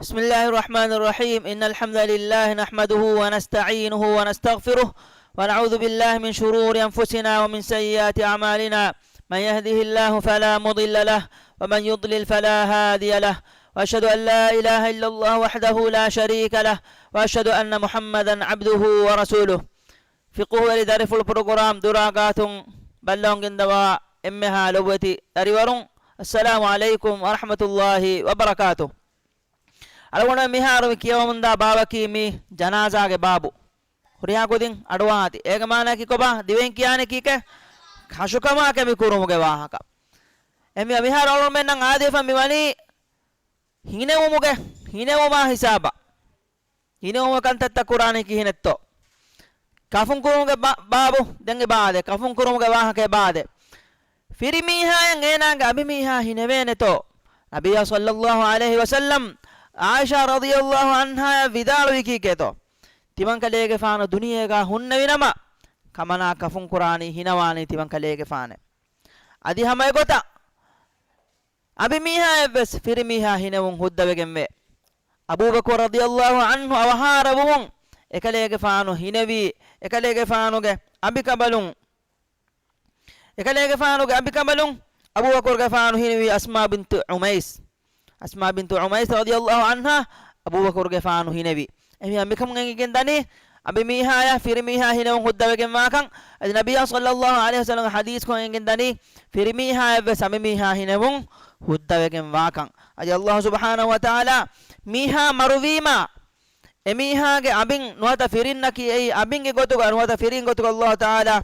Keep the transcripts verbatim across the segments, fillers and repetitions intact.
بسم الله الرحمن الرحيم. إن الحمد لله نحمده ونستعينه ونستغفره، ونعوذ بالله من شرور أنفسنا ومن سيئات أعمالنا. من يهده الله فلا مضل له، ومن يضلل فلا هادي له. وأشهد أن لا إله إلا الله وحده لا شريك له، وأشهد أن محمدا عبده ورسوله. ފިޤުހުވެރި ދަރިފުޅު ޕްރޮގްރާމް ދުރާ ގާތުން ބައްލަވަން ގެންދަވާ އެންމެހާ ލޮބުވެތި ދަރިވަރުން، އައްސަލާމު ޢަލައިކުމް ވަރަޙްމަތުﷲި ވަބަރަކާތު. އަޅުގަނޑު މިހާރު މި ކިޔަވަމުންދާ ބާބަކީ މި ޖަނާޒާގެ ބާބު. ހުރިހާ ކުދިން އަޑުއާތި. އޭގެ މާނައަކީ ކޮބާ؟ ދިވެހިން ކިޔާނެ ކީކޭ؟ ކަށުކަމާކެ މި ކުރުމުގެ ވާހަކަ. އެހެންވީމަ މިހާރު އަޅުގަނޑުމެންނަށް އާދެވިފަ މިވަނީ ހިނެވުމުގެ، ހިނެވުމާ ހިސާބަށް. ހިނެވުމުގެ ކަންތައްތައް ކުރާނީ ކިހިނެއްތޯ؟ ކަފުން ކުރުމުގެ ބާ-، ބާބު ދެން އެބަ އާދޭ. ކަފުން ކުރުމުގެ ވާހަކަ އެބަ އާދޭ. ފިރިމީހާޔަށް އޭނާގެ އަނބިމީހާ ހިނެވޭނެތޯ؟ ނަބިއްޔާ ޞައްލައްލާހު ޢަލައިހި ވަސައްލަމް ޢާއިޝާ ރަޟިޔައްލާހު ޢަންހާޔަށް ވިދާޅުވީ ކީކޭތޯ؟ ތިމަންކަލޭގެފާނު ދުނިޔޭގަ ހުންނެވިނަމަ، ކަމަނާ ކަފުން ކުރާނީ ހިނަވާނީ ތިމަންކަލޭގެފާނެއް. އަދި ހަމަ އެގޮތަށް އަނބިމީހާއަށްވެސް ފިރިމީހާ ހިނެވުން ހުއްދަވެގެންވޭ. އަބޫބަކުރު ރަޟިޔައްލާހު ޢަންހު އަވަހާރަވުމުން އެކަލޭގެފާނު ހިނެވީ، އެކަލޭގެފާނުގެ އަނބިކަނބަލުން، އެކަލޭގެފާނުގެ އަނބިކަނބަލުން އަބޫބަކުރުގެފާނު ހިނެވީ އަސްމާ ބިންތު ޢުމައިސް. އަސްމާ ބިންތު ޢުމައިސް ރަޟިޔައްލާހު ޢަންހާ އަބޫބަކުރުގެފާނު ހިނެވި. އެހެންވީމަ މިކަމުން އެނގިގެން ދަނީ، އަނބިމީހާޔަށް ފިރިމީހާ ހިނެވުން ހުއްދަވެގެން ވާކަން. އަދި ނަބިއްޔާ ޞައްލައްލާހު ޢަލައިހި ވަސައްލަމްގެ ޙަދީޘްކޮށް އެނގިގެން ދަނީ، ފިރިމީހާޔަށްވެސް އަނބިމީހާ ހިނެވުން ހުއްދަވެގެން ވާކަން. އަދި ﷲ ސުބްޙާނަހު ވަތަޢާލާ މީހާ މަރުވީމާ، އެމީހާގެ އަނބިން ނުވަތަ ފިރިންނަކީ އެއީ އަނބިންގެ ގޮތުގަ، ނުވަތަ ފިރިން ގޮތުގަ ﷲ ތަޢާލާ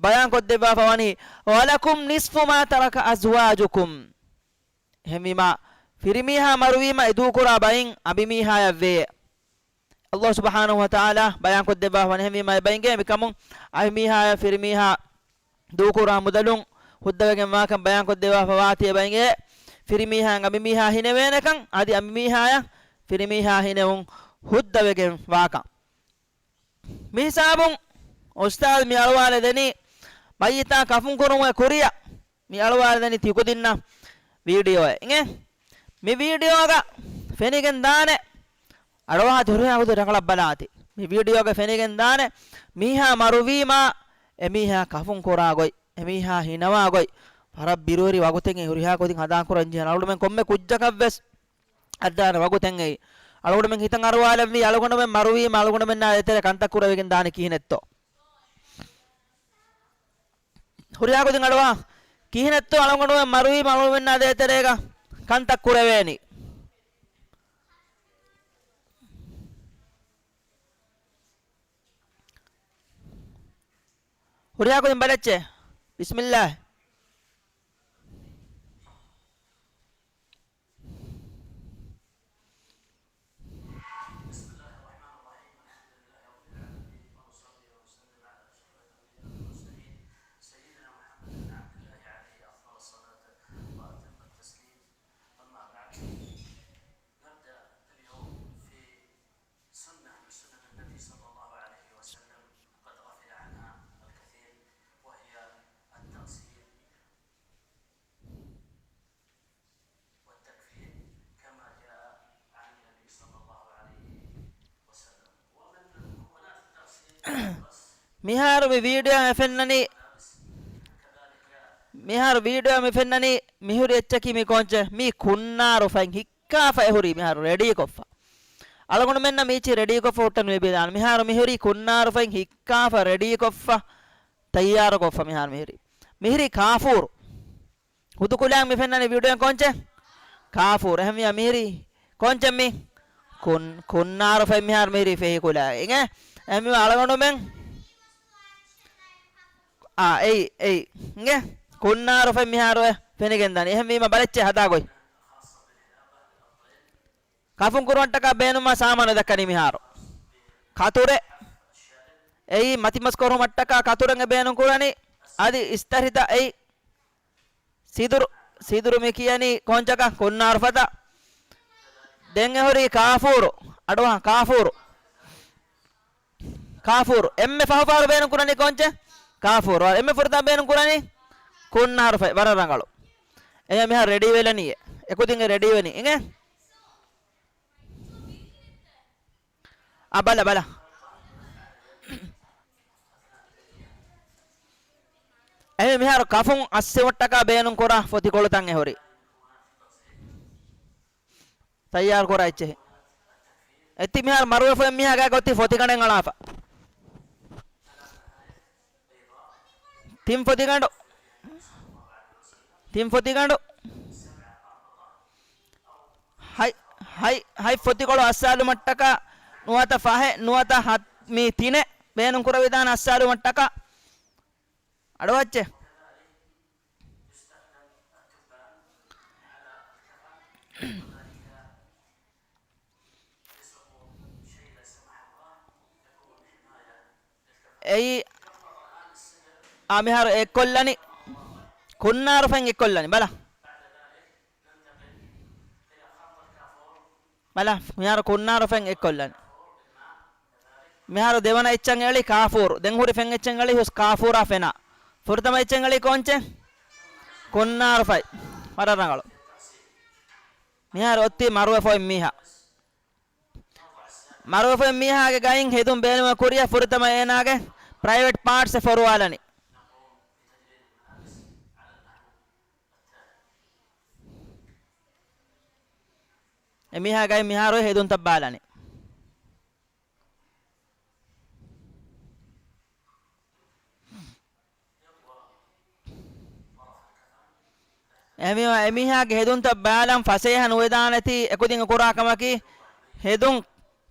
ބަޔާންކޮށްދެއްވާފަ ވަނީ، وَلَكُمْ نِصْفُ مَا تَرَكَ أَزْوَاجُكُمْ. އެހެންވީމާ، ފިރިމީހާ މަރުވީމަ އެ ދޫކުރާ ބައިން އަނބިމީހާޔަށް ވޭ. ﷲ ސުބްޙާނަހު ވަތަޢާލާ ބަޔާންކޮށްދެއްވާފަ ވަނީ. އެހެންވީމާ އެބައިންގެ މިކަމުން އަނބިމީހާޔަށް ފިރިމީހާ ދޫކުރާ މުދަލުން ހުއްދަވެގެން ވާކަން ބަޔާންކޮށްދެއްވާފަ ވާތީ އެބައިންގެ ފިރިމީހާއަށް އަނބިމީހާ ހިނެވޭނެކަން އަދި އަނބިމީހާޔަށް ފިރިމީހާ ހިނެވުން ހުއްދަވެގެން ވާކަން. މި ހިސާބުން އުސްތާޛް މި އަޅުވާލެދެނީ މައްޔިތާ ކަފުން ކުރުމުގެ ކުރިއަށް މި އަޅުވާލެދެނީ ތިކުދިންނަށް ވީޑިއޯއެއް އިނގޭ. މި ވީޑިއޯގަ ފެނިގެން ދާނެ އަޑުއަހާ ހުރިހާ ކުދިން ރަނގަޅަށް ބަލާތި. މި ވީޑިއޯގަ ފެނިގެން ދާނެ މީހާ މަރުވީމާ އެމީހާ ކަފުން ކުރާ ގޮތް، އެމީހާ ހިނަވާ ގޮތް، ވަރަށް ބިރުވެރި ވަގުތެއް ހުރިހާ ކުދިން ހަނދާން ކުރަން ޖެހޭ. އަޅުގަނޑުމެން ކޮންމެ ކުއްޖަކަށްވެސް އަދާނެ ވަގުތެއް އެއީ. އަޅުގަނޑުމެން ހިތަށް އަރުވާލަންވީ، އަޅުގަނޑުމެން މަރުވީމަ، އަޅުގަނޑުމެންނާ ދޭތެރޭ ކަންތައް ކުރެވިގެން ދާނީ ކިހިނެއްތޯ؟ ހުރިހާ ކުދިން އަޑުއަހާ، ކިހިނެއްތޯ އަޅުގަނޑުމެން މަރުވީމަ، އަޅުގަނޑުމެންނާ ދޭތެރޭގަ ކަންތައް ކުރެވޭނީ؟ ހުރިހާ ކުދިން ބަލައްޗޭ. ބިސްމިއްލާހި. بسم الله الرحمن الرحيم. الحمد لله رب العالمين، وأصلي وأسلم على أشرف الأنبياء والمرسلين، سيدنا محمد بن عبد الله، عليه أفضل الصلاة وأتم التسليم. أما بعد، نبدأ اليوم في سنة من سنن النبي صلى الله عليه وسلم قد غفل عنها الكثير، وهي التغسيل والتكفين كما جاء عن النبي صلى الله عليه وسلم. ومن مكونات التغسيل الغسل. މިހާރު މި ވީޑިއޯ މި ފެންނަނީ، މިހާރު ވީޑިއޯ މި ފެންނަނީ މިހުރި އެއްޗަކީ މި ކޯންޗެއް މީ ކުންނާރު ފަތް ހިއްކާފަ އެހުރީ މިހާރު ރެޑީކޮށްފަ. އަޅުގަނޑުމެންނަށް މީޗި ރެޑީކޮށްފަ ހުއްޓަން ވެބިދާނެ. މިހާރު މިހުރީ ކުންނާރު ފަތް ހިއްކާފަ ރެޑީކޮށްފަ ތައްޔާރުކޮށްފަ މިހާރު މިހުރީ. މިހުރީ ކާފޫރު. ހުދު ކުލައިން މި ފެންނަނީ ވީޑިއޯއިން ކޯންޗެއް؟ ކާފޫރު. އެހެންވިޔާ މިހިރީ ކޯންޗެއް މީ؟ ކުން-، ކުންނާރު ފަތް މިހާރު މިހިރީ ފެހި ކުލައިން. އިނގޭ؟ އެހެންވީމަ އަޅުގަނޑުމެން އާ، އެއީ، އެއީ. އިނގޭ؟ ކުންނާރު ފަތް މިހާރު އެ ފެނިގެން ދާނީ. އެހެންވީމަ ބަލައްޗޭ ހަދާ ގޮތް. ކަފުން ކުރުމަށްޓަކާ ބޭނުންވާ ސާމާނު ދައްކަނީ މިހާރު. ކަތުރެއް. އެއީ މަތިމަސް ކޮށްހުމަށްޓަކާ ކަތުރެއް އެ ބޭނުން ކުރަނީ. އަދި އިސްތަށިތައް އެއީ. ސިދުރު، ސިދުރު މި ކިޔަނީ ކޯންޗަކަށް؟ ކުންނާރު ފަތަށް. ދެން އެހުރީ ކާފޫރު. އަޑުއަހަ ކާފޫރު. ކާފޫރު. އެންމެ ފަހު ފަހަރު ބޭނުން ކުރަނީ ކޯންޗެއް؟ ކާފޫރު. އެންމެ ފުރަތަމަ ބޭނުން ކުރަނީ ކުންނާރު ފަތް. ވަރަށް ރަނގަޅު. އެހެން މިހާރު ރެޑީ ވެލަނީ. އެކުދިން އެ ރެޑީ ވެނީ. އިނގޭ؟ އަ، ބަލަ، ބަލަ. އެހެން މިހާރު ކަފުން އައްސެވުމަށްޓަކާ ބޭނުން ކުރާ ފޮތިކޮޅުތައް އެ ހުރި. ތައްޔާރު ކުރާ އެއްޗެހި. އެތި މިހާރު މަރުވެފަ އެއްމީހާ ގާތް ގޮތީ ފޮތިގަނޑެއް އަޅާފަ. ތިން ފޮތިގަނޑު. ތިން ފޮތިގަނޑު. ހަތް، ހަތް، ހަތް ފޮތިކޮޅު އައްސާލުމަށްޓަކާ ނުވަތަ ފަހެއް ނުވަތަ ހަތް، މި ތިނެއް ބޭނުން ކުރެވިދާނެ އައްސާލުމަށްޓަކާ. އަޑުއައްޗެ. އެއީ، އާ، މިހާރު އެއްކޮށްލަނީ. ކުންނާރު ފެން އެއްކޮށްލަނީ. ބަލަ. ބަލަ، މިހާރު ކުންނާރު ފެން އެއްކޮށްލަނީ. މިހާރު ދެވަނަ އެއްޗަށް އެޅި ކާފޫރު. ދެން ހުރި ފެން އެއްޗެއް އެޅި ހުސް ކާފޫރާ ފެނާ. ފުރަތަމަ އެއްޗެއް އެޅި ކޯންޗެއް؟ ކުންނާރު ފަތް. ވަރަށް ރަނގަޅު. މިހާރު އޮތީ މަރުވެފަ އޮތް މީހާ. މަރުވެފަ އޮތް މީހާގެ ގައިން ހެދުން ބޭނުމަށް ކުރިއަށް ފުރަތަމަ އޭނާގެ ޕްރައިވެޓް ޕާޓްސް އެއް ފޮރުވާލަނީ. އެމީހާ ގައި މިހާރު ހެދުންތައް ބާލަނީ. އެހެންވީމަ، އެމީހާގެ ހެދުންތައް ބާލަން ފަސޭހަ ނުވެދާނެތީ އެކުދިން ކުރާ ކަމަކީ، ހެދުން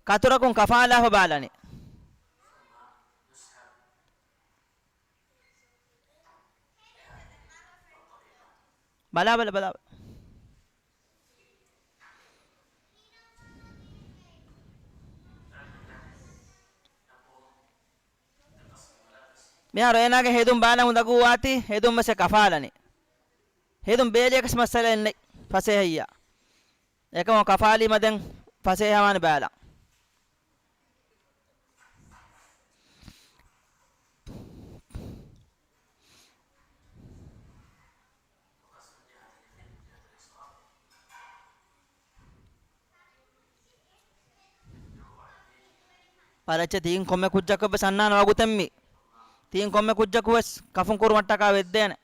ކަތުރަކުން ކަފާލާފަ ބާލަނީ. ބަލާބަލަ، ބަލާބަލަ. މިހާރު އޭނާގެ ހެދުން ބާލަން އުނދަގޫވާތީ، ހެދުން މަސެ ކަފާލަނީ. ހެދުން ބޭލިޔަކަސް މައްސަލައެއް ނެތް ފަސޭހައްޔާ. އެކަމަކު ކަފާލީމަ ދެން ފަސޭހަވާނެ ބާލަން. ބަލައްޗޭ ތީން ކޮންމެ ކުއްޖަކަށް ވެސް އަންނާނެ ވަގުތެއް މީ. ތީން ކޮންމެ ކުއްޖަކު ވެސް ކަފުން ކުރުމަށްޓަކާ ވެއްދޭނެ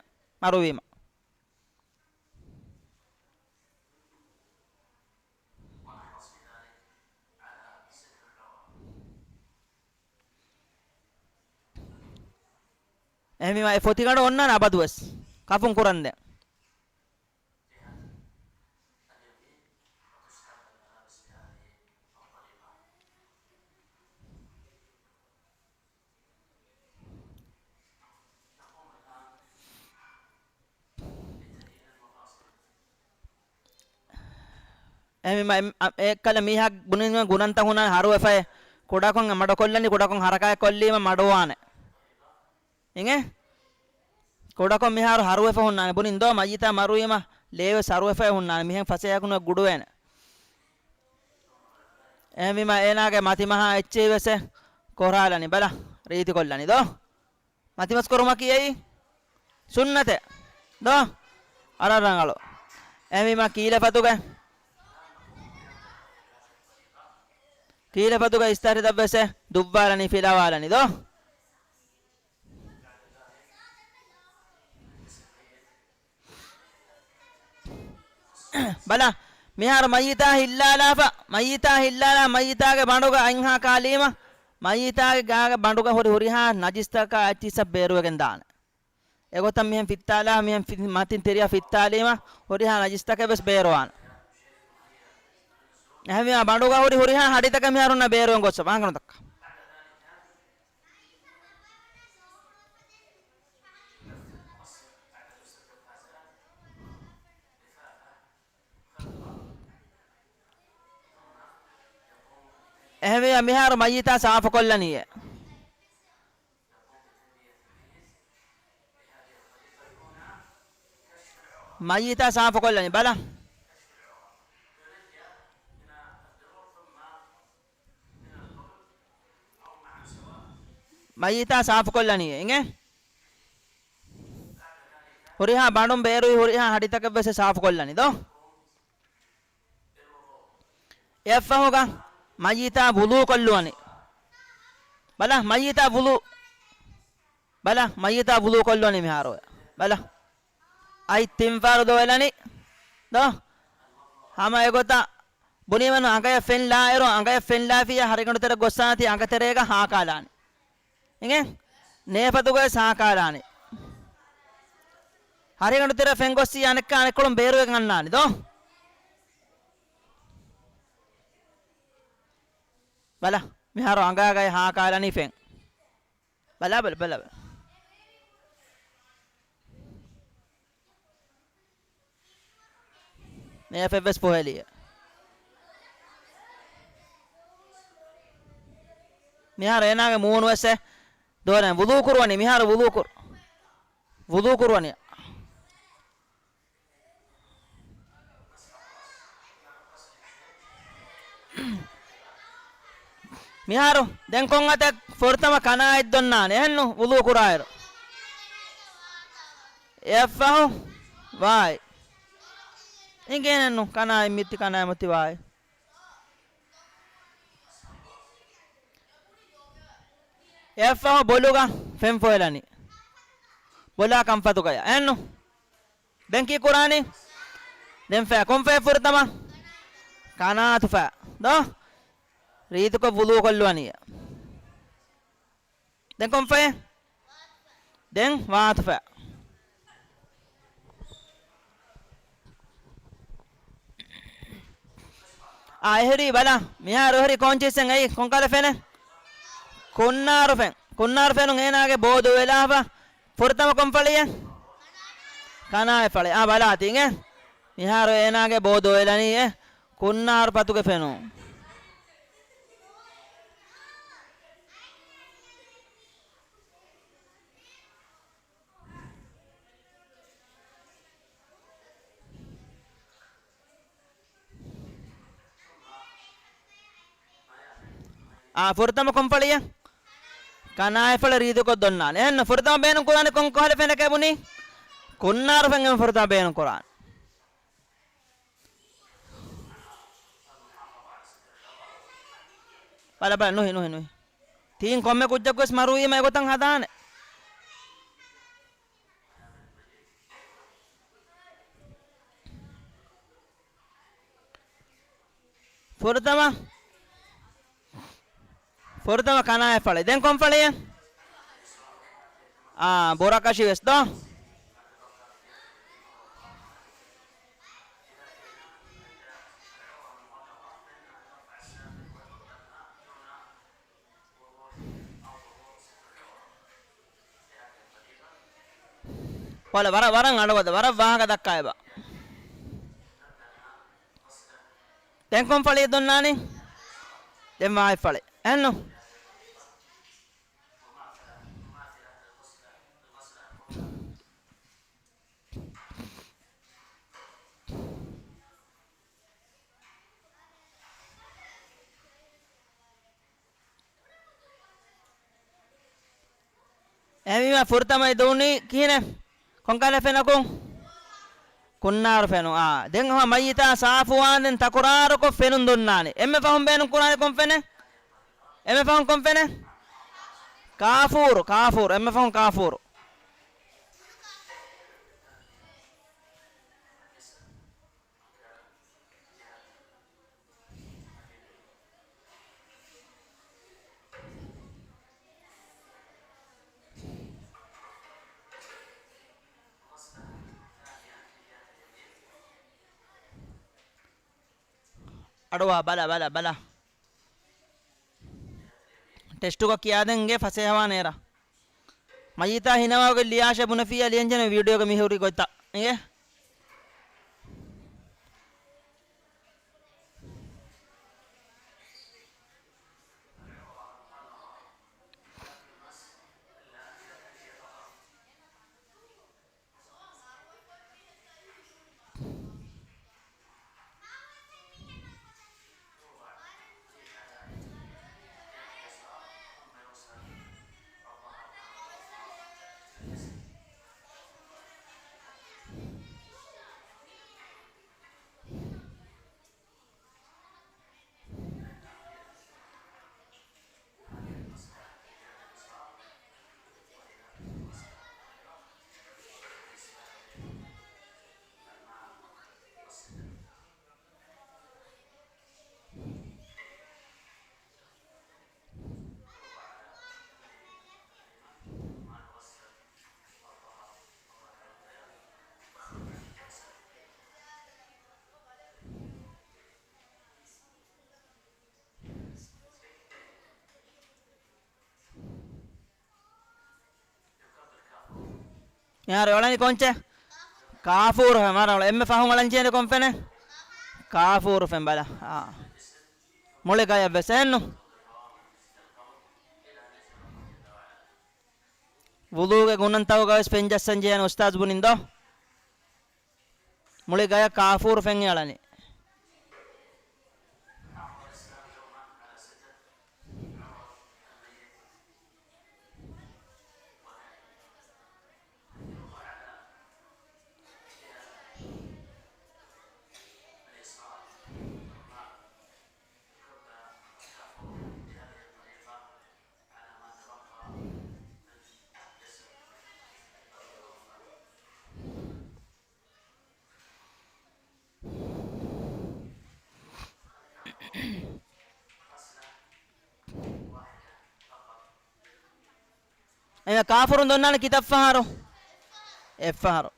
މަރުވީމަ. އެހެންވީމަ އެ ފޮތިގަނޑު އޮންނާނެ އަބަދުވެސް ކަފުން ކުރަންދެން. އެހެންވީމަ އެ، އަ، އެއްކަލަ މީހާ ބުނިން ގުނަންތައް ހުންނާނެ ހަރުވެފައި. ކުޑަކޮށް މަޑުކޮށްލަނީ، ކުޑަކޮށް ހަރަކާތް ކޮށްލީމަ މަޑުވާނެ. އިނގޭ؟ ކުޑަކޮށް މިހާރު ހަރުވެފަ ހުންނާނެ. ބުނިން ދޯ، މައްޔިތާ މަރުވީމަ ލޭވެސް ހަރުވެފައި ހުންނާނެ. މިހެން ފަސޭހަކުން ގުޑުވޭނެ. އެހެންވީމަ އޭނާގެ މަތިމަހާ އެއްޗެހި ވެސް ކޮށްރާލަނީ. ބަލަ، ރީތިކޮށްލަނީ ދޯ. މަތިމަސް ކުރުމަކީ އެއީ ސުންނަތެއް ދޯ؟ ވަރަށް ރަނގަޅު. އެހެންވީމަ ކީލެފަދުގަ، ކީލެފަދުގަ އިސްތަށިތައް ވެސް ދުއްވާލަނީ، ފިލަވާލަނީ ދޯ؟ ބަލަ، މިހާރު މައްޔިތާ ހިއްލާލާފަ، މައްޔިތާ ހިއްލާލާ، މައްޔިތާގެ ބަނޑުގަ އަތްހާ ކާލީމަ، މައްޔިތާގެ ގާގެ ބަނޑުގަ ހުރި ހުރިހާ ނަޖިސްތަކާ އެއްޗިއްސަށް ބޭރުވެގެން ދާނެ. އެގޮތަށް މިހެން ފިއްތާލާ، މިހެން ފި-، މަތިން ތިރިއަށް ފިއްތާލީމަ، ހުރިހާ ނަޖިސްތަކެއް ވެސް ބޭރުވާނެ. އެހެންވީމަ ބަނޑުގަ ހުރި ހުރިހާ ހަޑިތަކެއް މިހާރު ނަ ބޭރުވެން ގޮއްސަ ވާހަކަ ނުދައްކާ. އެހެންވެ، މިހާރު މައްޔިތާ ސާފުކޮށްލަނީއޭ. މައްޔިތާ ސާފުކޮށްލަނީ. ބަލަ. މައްޔިތާ ސާފުކޮށްލަނީ. އިނގޭ؟ ހުރިހާ ބަނޑުން ބޭރުވި ހުރިހާ ހަޑިތަކެއް ވެސް ސާފުކޮށްލަނީ ދޯ؟ އެއަށްފަހުގަ މައްޔިތާ ވުޟޫ ކޮށްލުވަނީ. ބަލަ، މައްޔިތާ ވުޟޫ، ބަލަ، މައްޔިތާ ވުޟޫ ކޮށްލުވަނީ މިހާރު. ބަލަ، އަތް ތިން ފަހަރު ދޮވެލަނީ ދޯ. ހަމަ އެގޮތަށް ބުނީމަން އަނގަޔަށް ފެން ލާއިރު، އަނގަޔަށް ފެން ލާފިޔާ ހަރިގަނޑު ތެރެ ގޮއްސާނަތީ އަނގަ ތެރޭގަ ހާކާލާނެ. އިނގޭ؟ ނޭފަތުގައި ހާކާލާނެ. ހަރިގަނޑު ތެރެ ފެން ގޮއްސީ އަނެއްކާ އަނެއްކޮޅުން ބޭރުވެގެން އަންނާނެ ދޯ. ބަލަ، މިހާރު އަނގާގައި ހާކާލާނީ ފެން. ބަލާ، ބަލަ، ބަލަ، ބަލަ. ނޭފެއްވެސް ފޮހެލިއެ. މިހާރު އޭނާގެ މޫނުވެސް އެ ދޯރެން ވުޟޫ ކުރުވަނީ، މިހާރު ވުޟޫ ކުރު-، ވުޟޫ ކުރުވަނީ. މިހާރު ދެން ކޮން އަތެއް؟ ފުރަތަމަ ކަނާތް ދޮންނާނެ. އެހެންނު ވުޟޫ ކުރާއިރު. އެއަށްފަހު ވާތް. އިނގޭނެއްނު. ކަނާތް މިއޮތީ، ކަނާތް މިއޮތީ ވާތް. އެއަށްފަހު ބޮލުގަ ފެން ފޮހެލަނީ. ބޮލާ ކަންފަތުގަޔަށް. އެހެންނު. ދެން ކީއްކުރާނީ؟ ދެން ފައި. ކޮން ފައި ފުރަތަމަ؟ ކަނާތު ފައި. ދޯ؟ ރީތިކޮށް ވުޟޫ ކޮށްލުވަނީ. ދެން ކޮން ފައި؟ ދެން ވާތު ފައި. އާ، އެހެރީ ބަލަ. މިހާރު އެހެރީ ކޯންޗީސްއެއް އައީ. ކޮންކަލަ ފެނެއް؟ ކުންނާރު ފެން. ކުންނާރު ފެނުން އޭނާގެ ބޯ ދޮވެލާފަ. ފުރަތަމަ ކޮން ފަޅިއެއް؟ ކަނާތް ފަޅި. އާ، ބަލާތި އިނގޭ. މިހާރު އޭނާގެ ބޯ ދޮވެލަނީ އެ ކުންނާރު ފަތުގެ ފެނުން. އާ، ފުރަތަމަ ކޮން ފަޅިއެއް؟ ކަނާތް ފަޅި ރީތިކޮށް ދޮންނާނެ. އެހެން ފުރަތަމަ ބޭނުން ކުރާނީ ކޮން ކަހަލަ ފެނަކޭ ބުނީ؟ ކުންނާރު ފެން އެންމެ ފުރަތަމަ ބޭނުން ކުރާނެ. ބަލަ، ބަލަ، ނުހި، ނުހި، ނުހި. ތީން ކޮންމެ ކުއްޖަކުވެސް މަރުވީމަ އެގޮތަށް ހަދާނެ. ފުރަތަމަ، ފުރަތަމަ ކަނާތް ފަޅި. ދެން ކޮން ފަޅިއެއް؟ އާ، ބުރަކަށި ވެސް ދޯ؟ ވަރަށް، ވަރަށް އަޑު އަދަ، ވަރަށް ވާހަކަ ދައްކާ އެބަ. ދެން ކޮން ފަޅިއެއް ދޮންނާނީ؟ ދެން ވާތް ފަޅި. އެހެންނު؟ އެހެންވީމަ ފުރަތަމަ ދުވަހު ކިހިނެއް؟ ކޮންކަހަލަ ފެނަކުން؟ ކުންނާރު ފެނުން. އާ، ދެން ހަމަ މައްޔިތާ ސާފުވާންދެން ތަކުރާރުކޮށް ފެނުން ދޮންނާނެ. އެންމެ ފަހުން ބޭނުން ކުރާނެ ކޮން ފެނެއް؟ އެންމެ ފަހުން ކޮން ފެނެއް؟ ކާފޫރު، ކާފޫރު، އެންމެ ފަހުން ކާފޫރު. އަޑުއަ، ބަލަ، ބަލަ، ބަލަ. ޓެސްޓުގަ ކިޔާދޭން އިނގޭ ފަސޭހަވާނެ އެރަށް. މައްޔިތާ ހިނަވާގޮތް ލިޔާށޭ ބުނެފިއްޔާ ލިޔަންޖެހޭނެ ވީޑިއޯގަ މި ހުރި ގޮތްތައް އިނގޭ. މިހާރު އެ އުޅެނީ ކޮންޗެއް؟ ކާފޫރު ފެން. މިހާރު އެންމެ ފަހުން އަޅަން ޖެހޭނެ ކޮން ފެނެއް؟ ކާފޫރު ފެން. ބަލަ. އާ. މުޅި ގަޔަށް ވެސް އެއްނު. ވުޟޫގެ ގުނަންތަކުގަ ވެސް ފެން ޖައްސަން ޖެހޭނެ އުސްތާޒު ބުނިން ދޯ؟ މުޅި ގަޔަށް ކާފޫރު ފެން އަޅަނީ. އެ ކާފުރުން ދޮންނާނެ ކިތައް ފަހަރު؟ އެއްފަހަރު.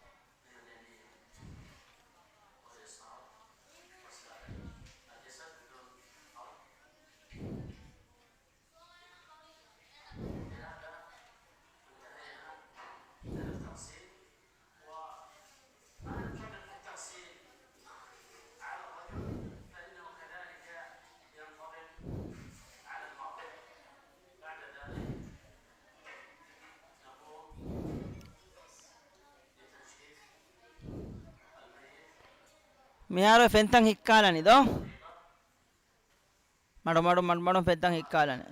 މިހާރު ފެންތައް ހިއްކާލަނީ ދޯ؟ މަޑުމަޑުން މަޑުމަޑުން ފެންތައް ހިއްކާލަނީ.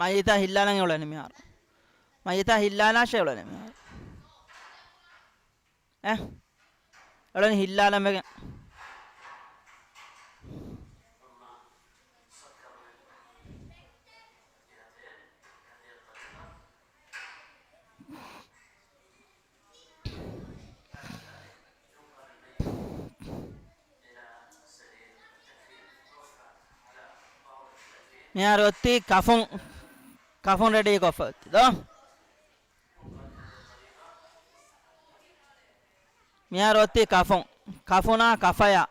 މައްޔިތާ ހިއްލާލަން އުޅެނީ މިހާރު. މައްޔިތާ ހިއްލާލާށޭ އުޅެނީ މިހާރު. އެ؟ އުޅެނީ ހިއްލާލަން ވެގެން. މިހާރު އޮތީ ކަފުން، ކަފުން ރެޑީ ކޮށްފަ އޮތީ ދޯ؟ މިހާރު އޮތީ ކަފުން، ކަފުނާ ކަފަޔާ.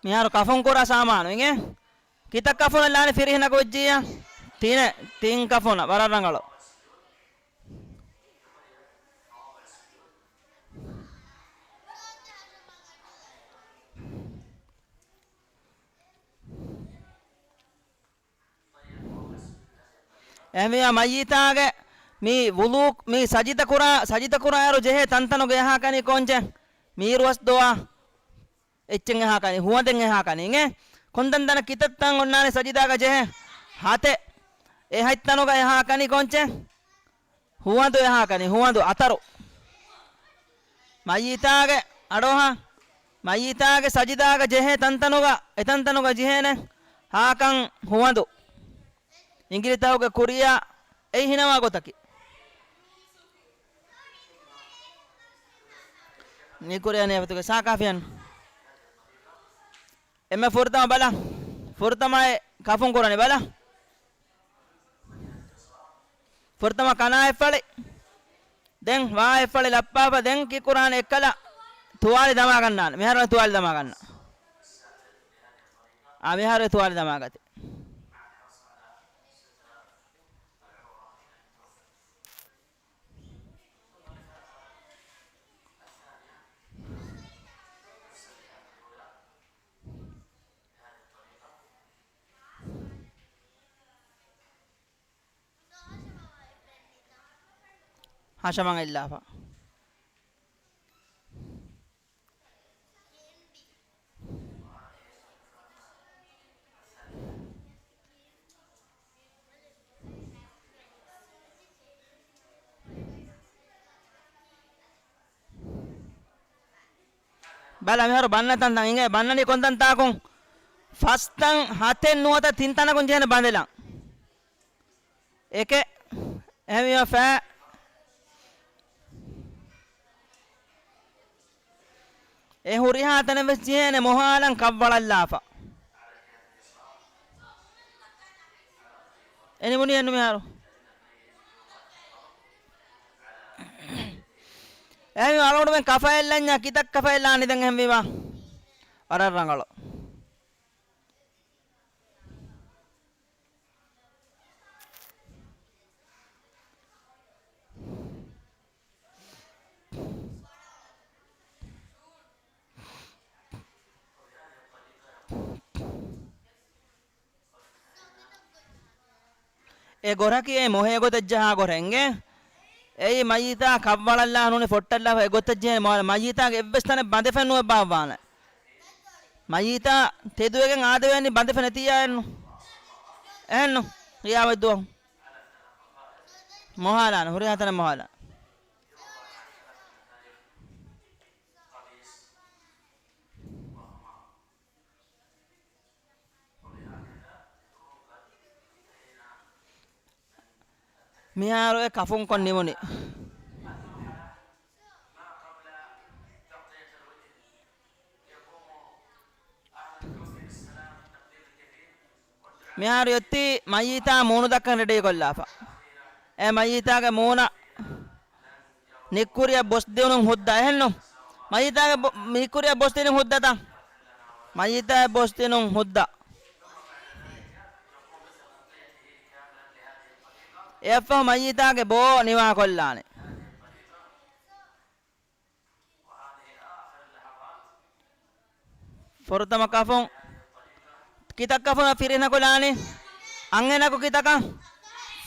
މިހާރު ކަފުން ކުރާ ސާމާނު އިނގޭ. ކިތައް ކަފުނަށް ލާނެ ފިރިހެނަކު ވެއްޖިއްޔާ؟ ތިނެއް، ތިން ކަފުނަށް. ވަރަށް ރަނގަޅު. އެހެންވީމާ މައްޔިތާގެ މި ވުޟޫ، މި ސަޖިދަ ކުރާ، ސަޖިދަ ކުރާއިރު ޖެހޭ ތަންތަނުގަ އެހާކަނި ކޯންޗެއް؟ މީރުވަސް ދުވާ އެއްޗެއް އެހާކަނި، ހުވަދެއް އެހާކަނި އިނގޭ. ކޮންތަންތަނަށް ކިތައްތަން އޮންނާނެ ސަޖިދާގަ ޖެހޭ؟ ހަތެއް. އެ ހަތްތަނުގަ އެހާކަނި ކޯންޗެއް؟ ހުވަދު އެހާކަނި، ހުވަދު އަތަރު. މައްޔިތާގެ އަޑޯހާ، މައްޔިތާގެ ސަޖިދާގަ ޖެހޭ ތަންތަނުގަ، އެތަންތަނުގަ ޖެހޭނެ ހާކަން ހުވަދު. އިނގިރިތަކުގެ ކުރިޔާ އެއީ ހިނަވާ ގޮތަކީ. ނިކުރިޔާ ނިޔަފަތުގެ ސާކާފިޔަން. އެންމެ ފުރަތަމަ ބަލަ. ފުރަތަމަ އެ ކަފުން ކުރަނީ ބަލަ. ފުރަތަމަ ކަނާ އެއްފަޅި. ދެން ވާ އެއްފަޅި ލައްޕާފަ ދެން ކި ކުރާނެ އެއްކަލަ ތުވާލި ދަމާގަންނާނެ. މިހާރު ތުވާލި ދަމާގަންނަ. އާ، މިހާރު ތުވާލި ދަމާގަތި. ހަށަމަށް އެއްލާފަ. ބަލަ، މިހާރު ބަންނަ ތަންތަން އިނގޭ، ބަންނަނީ ކޮން ތަންތާކުން؟ ފަސް ތަން ހަތެއް ނުވަތަ ތިން ތަނަކުން ޖެހޭނެ ބަނދެލަން. އެކެއް، އެހެންވީމަ ފައި. އެ ހުރިހާ ތަނެއް ވެސް ޖެހޭނެ މޮހާލަން ކަށްވަޅަށްލާފަ. އެ ނިމުނީ އެއްނު މިހާރު. އެހެންވީމަ އަޅުގަނޑުމެން ކަފައެއްލަންޏާ ކިތައް ކަފައެއްލާނީ ދެން އެހެންވީމަ؟ ވަރަށް ރަނގަޅު. އެ ގޮރަކީ އެ މޮހޭ ގޮތަށް ޖަހާ ގޮރެއް އިނގޭ. އެއީ މައްޔިތާ ކަށްވަޅަށްލާ ނޫނީ ފޮއްޓަށްލާފަ އެ ގޮތަށް ޖެހޭ މޮ-، މައްޔިތާގެ އެއްވެސް ތަނެއް ބަނދެފަ ނުއެއްބާވާނެ. މައްޔިތާ ތެދުވެގެން އާދެވޭނީ ބަނދެފަ ނެތިއްޔާ އެއްނު. އެހެންނު. ޤިޔާމަތްދުވަހު. މޮހާލާނެ. ހުރިހާ ތަނެއް މޮހާލާނެ. މިހާރު އެ ކަފުންކޮށް ނިމުނީ. މިހާރު އޮތީ މައްޔިތާ މޫނު ދައްކަން ރެޑީކޮށްލާފަ. އެ މައްޔިތާގެ މޫނަށް ނިއްކުރިއަށް ބޮސްދިނުން ހުއްދަ އެހެންނު. މައްޔިތާގެ ބޮ-، ނިއްކުރިއަށް ބޮސްދިނުން ހުއްދަތަ؟ މައްޔިތާގެ ބޮސްދިނުން ހުއްދަ. އެއަށްފަހު މައްޔިތާގެ ބޯ ނިވާކޮށްލާނެ. ފުރަތަމަ ކަފުން ކިތައް ކަފުނަށް ފިރިހެނަކު ލާނީ؟ އަންހެނަކު ކިތަކަށް؟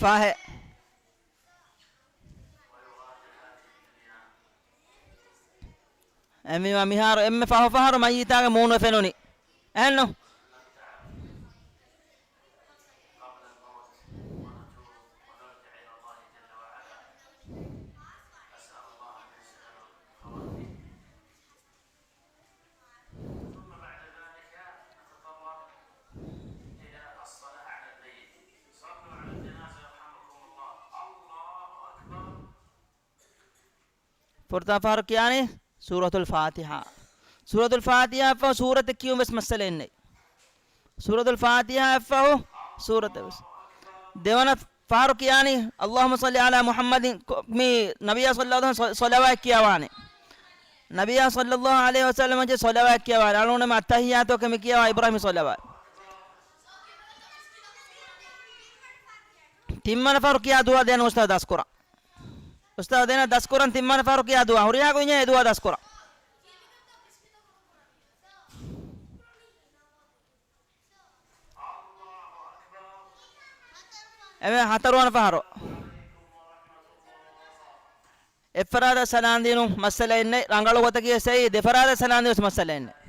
ފަހެއް. އެހެންވީމަ މިހާރު އެންމެ ފަހު ފަހަރު މައްޔިތާގެ މޫނު ފެނުނީ. އެހެންނު؟ ثم بعد ذلك نتطرق إلى الصلاة على الميت. صلوا على الجنازة يرحمكم الله. الله أكبر. ފުރަތަމަ ފަހަރު ކިޔާނީ ސޫރަތުލް ފާތިޙާ. ސޫރަތުލް ފާތިޙާއަށްފަހު ސޫރަތެއް ކިޔުން ވެސް މައްސަލައެއް ނެތް. ސޫރަތުލް ފާތިޙާއަށްފަހު ސޫރަތެއް ވެސް. ދެވަނަ ފަހަރު ކިޔާނީ، اللهم صل على محمد، ކޮ-، މި ނަބިއްޔާ ޞައްލައްލާހު ޢަލައިހި ވަސައްލަމަށް ޞަ-، ޞަލަވާތް ކިޔަވާނެ. ނަބިއްޔާ ޞައްލައްލާހު ޢަލައިހި ވަސައްލަމަށް ޞަލަވާތް ކިޔަވާނެ. އަޅުގަނޑުމެން އައްތަޙިއްޔާތު ކަމި ކިޔަވާ އިބްރާހީމް ޞަލަވާތް. ތިންވަނަ ފަހަރު ކިޔާ ދުޢާ ދޭން އުސްތާޛު ދަސްކުރަން. އުސްތާޛު ދޭން ދަސްކުރަން ތިންވަނަ ފަހަރު ކިޔާ ދުޢާ. ހުރިހާ ގޮތް އެ ދުޢާ ދަސްކުރަން. އެވެ ހަތަރުވަނަ ފަހަރު. އެއްފަރާތަށް ސަލާން ދިނުން މައްސަލައެއް ނެތް، ރަނގަޅު ގޮތަކީ ސައި ދެފަރާތަށް ސަލާން ދިނުން މައްސަލައެއް ނެތް.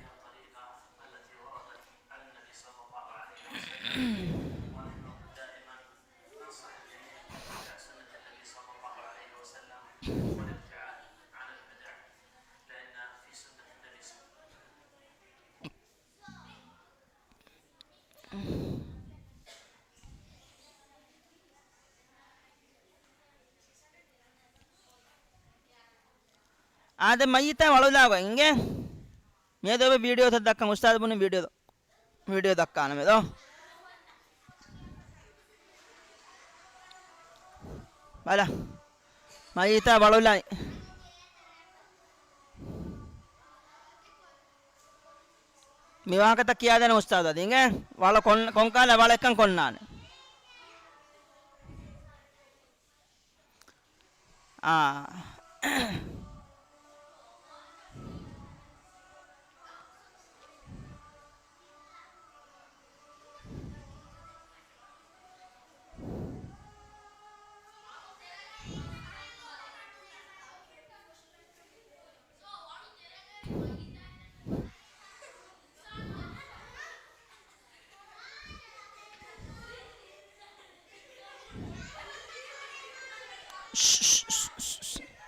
އާދެ، މައްޔިތާ ވަޅުލާގޮތް އިނގޭ. މިއަދު އެބަ ވީޑިއޯތައް ދައްކަން އުސްތާޛު ބުނި ވީޑިއޯ ވީޑިއޯ ދައްކާނަމޭ ދޯ. ބަލަ. މައްޔިތާ ވަޅުލައި. މި ވާހަކަތައް ކިޔާދޭނެ އުސްތާޛު އަދި އިނގޭ. ވަޅަށް ކޮން-، ކޮންކާލަ ވަޅެއްކަން ކޮންނާނެ. އާ.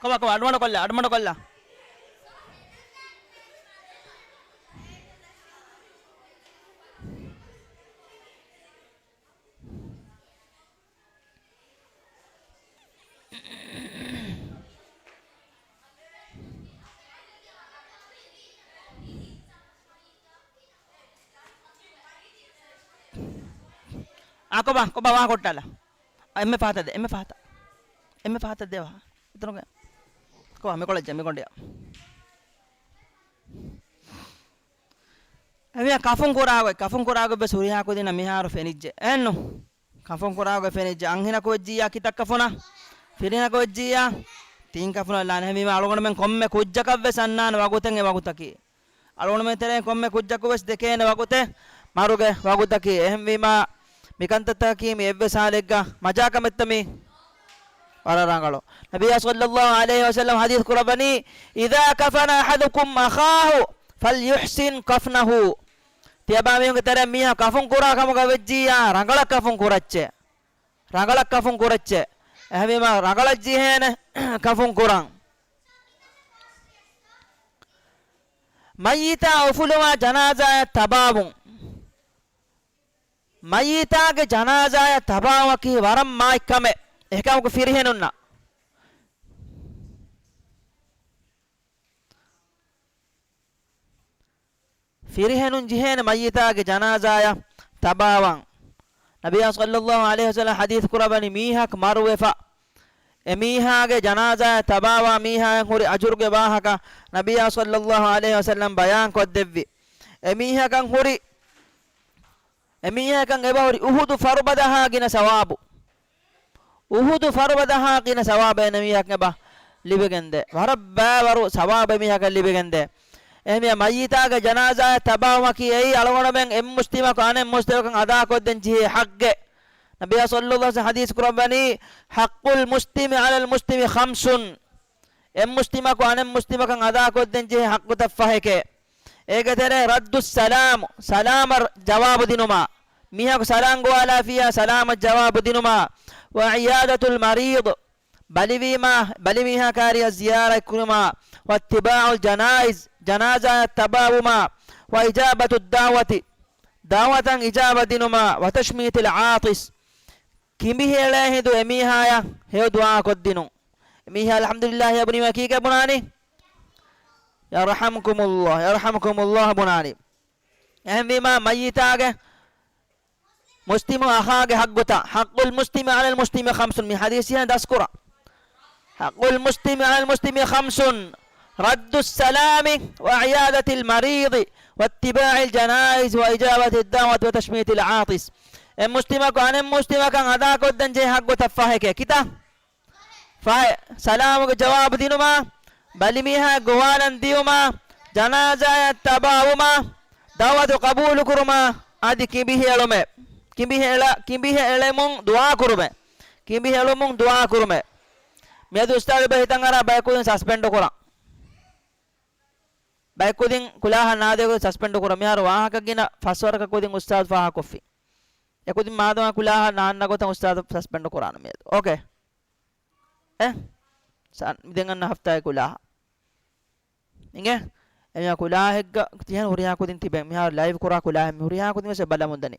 ކޮބާ، ކޮބާ، އަޑުމަޑުކޮށްލާ، އަޑުމަޑުކޮށްލާ. އާ، ކޮބާ، ކޮބާ ވާހަކަ ހުއްޓާލާ. އާ، އެންމެ ފަހަތަށް ދޭ، އެންމެ ފަހަތަށް. އެންމެ ފަހަތަށް ދޭ ވާހަކަ. އިތުރުގެ. ކޮބާ، މިކޮޅަށް ޖެ، މިގޮނޑިއަށް. އެމީހާ ކަފުން ކުރާގޮތް، ކަފުން ކުރާގޮތް ވެސް ހުރިހާ ކުދިންނަށް މިހާރު ފެނިއްޖެ. އެއްނު. ކަފުން ކުރާގޮތް ފެނިއްޖެ. އަންހެނަކު ވެއްޖިއްޔާ ކިތައް ކަފުނަށް؟ ފިރިހެނަކު ވެއްޖިއްޔާ ތިން ކަފުނަށް ލާނެ. އެހެންވީމާ އަޅުގަނޑުމެން ކޮންމެ ކުއްޖަކަށް ވެސް އަންނާނެ ވަގުތެއް އެ ވަގުތަކީ. އަޅުގަނޑުމެން ތެރެއިން ކޮންމެ ކުއްޖަކު ވެސް ދެކޭނެ ވަގުތެއް މަރުގެ ވަގުތަކީ. އެހެންވީމާ މިކަންތައްތަކަކީ މި އެއްވެސް ހާލެއްގަ މަޖާކަމެއްތަ މީ؟ ވަރަށް ރަނގަޅު. ނަބިއްޔާ ޞައްލައްލާހު ޢަލައިހި ވަސައްލަމަ ޙަދީޘް ކުރައްވަނީ، "إذا كفن أحدكم أخاه فليحسن كفنه." ތިޔަބައިމީހުންގެ ތެރެއިން މީހާ ކަފުން ކުރާ ކަމުގަ ވެއްޖިއްޔާ ރަނގަޅަށް ކަފުން ކުރައްޗޭ. ރަނގަޅަށް ކަފުން ކުރައްޗޭ. އެހެންވީމާ ރަނގަޅަށް ޖެހޭނެ ކަފުން ކުރަން. މައްޔިތާ އުފުލުމާ ޖަނާޒާއަށް ތަބާވުން. މައްޔިތާގެ ޖަނާޒާއަށް ތަބާވުމަކީ ވަރަށް މާތް ކަމެއް. އެކަމަކު ފިރިހެނުންނަށް. ފިރިހެނުން ޖެހޭނެ މައްޔިތާގެ ޖަނާޒާއަށް ތަބާވަން. ނަބިއްޔާ ޞައްލައްލާހު ޢަލައިހި ވަސައްލަމަ ޙަދީޘް ކުރައްވަނީ މީހަކު މަރުވެފަ، އެމީހާގެ ޖަނާޒާއަށް ތަބާވާ މީހާއަށް ހުރި އަޖުރުގެ ވާހަކަ ނަބިއްޔާ ޞައްލައްލާހު ޢަލައިހި ވަސައްލަމަ ބަޔާން ކޮށްދެއްވި. އެމީހަކަށް ހުރި، އެމީހަކަށް އެބަހުރި އުޙުދު ފަރުބަދަހާ ގިނަ ސަވާބު. އުޙުދު ފަރުބަދަހާ ގިނަ ސަވާބެއް އެމީހަކަށް އެބަ ލިބިގެންދޭ. ވަރަށް ބައިވަރު ސަވާބެއް އެމީހަކަށް ލިބިގެންދޭ. އެހެންވެ މައްޔިތާގެ ޖަނާޒާއަށް ތަބާވުމަކީ އެއީ އަޅުގަނޑުމެން އެއްމުސްލިމަކު އަނެއް މުސްލިމަކަށް އަދާކޮށްދޭން ޖެހޭ ޙައްޤެއް. ނަބިއްޔާ ޞައްލައްލާހު ޢަލައިހި ވަސައްލަމަ ޙަދީޘް ކުރައްވަނީ، "حق المسلم على المسلم خمس." އެއްމުސްލިމަކު އަނެއްމުސްލިމަކަށް އަދާކޮށްދޭން ޖެހޭ ޙައްޤުތައް ފަހެކޭ. އޭގެ ތެރޭ رد السلام، ސަލާމަށް ޖަވާބު ދިނުމާ، މީހަކު ސަލާމް ގޮވާލާފިއްޔާ ސަލާމަށް ޖަވާބު ދިނުމާ، وعيادة المريض، ބަލިވީމާ، ބަލިމީހާ ކާރިއަށް ޒިޔާރަތް ކުރުމާ، واتباع الجنائز، ޖަނާޒާއަށް ތަބާވުމާ، وإجابة الدعوة، ދަޢުވަތަށް އިޖާބަ ދިނުމާ، وتشميت العاطس، ކިނބިހެޅޭ ހިނދު އެމީހާޔަށް ހެޔޮ ދުޢާ ކޮށްދިނުން. އެމީހާ އަލްޙަމްދުލިއްލާހި އަބުނީމަ ކީކޭ ބުނާނީ؟ يرحمكم الله، يرحمكم الله ބުނާނީ. އެހެންވީމާ މައްޔިތާގެ މުސްލިމު އަޚާގެ ޙައްޤުތައް، حق المسلم على المسلم خمس، މި ޙަދީޘް ދަސްކުރާ. حق المسلم على المسلم خمس، رد السلام وعيادة المريض واتباع الجنائز وإجابة الدعوة وتشميت العاطس. އެއްމުސްލިމަކު އަނެއްމުސްލިމަކަށް އަދާކޮށްދޭން ޖެހޭ ޙައްޤުތައް ފަހެކޭ. ކިތައް؟ ފަހެއް، ސަލާމުގެ ޖަވާބު ދިނުމާ، ބަލިމީހާ ގޮވާލަން ދިޔުމާ، ޖަނާޒާއަށް ތަބާވުމާ، ދަޢުވަތު ޤަބޫލުކުރުމާ، އަދި ކިނބިހެޅުމެއް. ކިނބިހެޅ-، ކިނބިހެޅެމުން ދުޢާކުރުމެއް. ކިނބިހެޅުމުން ދުޢާކުރުމެއް. މިއަދު އުސްތާޛު ބައި ހިތަށް އަރާ ބައެއް ކުދިން ސަސްޕެންޑު ކުރަން. ބައެއް ކުދިން ކުލާހަށް ނާދޭ ކުދިން ސަސްޕެންޑު ކުރަން. މިހާރު ވާހަކަ ގިނަ ފަސްވަރަކަށް ކުދިން އުސްތާޛު ފާހަގަކޮށްފި. އެކުދިން މާދަމާ ކުލާހަށް ނާންނަ ގޮތަށް އުސްތާޛު ސަސްޕެންޑު ކުރާނަން މިއަދު. އޯކޭ. އެ؟ ސާ-، މި ދެން އަންނަ ހަފްތާގެ ކުލާހަށް. އިނގޭ؟ އެމީހާ ކުލާހެއްގަ ތިހެން ހުރިހާ ކުދިން ތިބެން. މިހާރު ލައިވް ކުރާ ކުލާހެއް މި ހުރިހާ ކުދިން ވެސް ބަލަމުންދަނީ.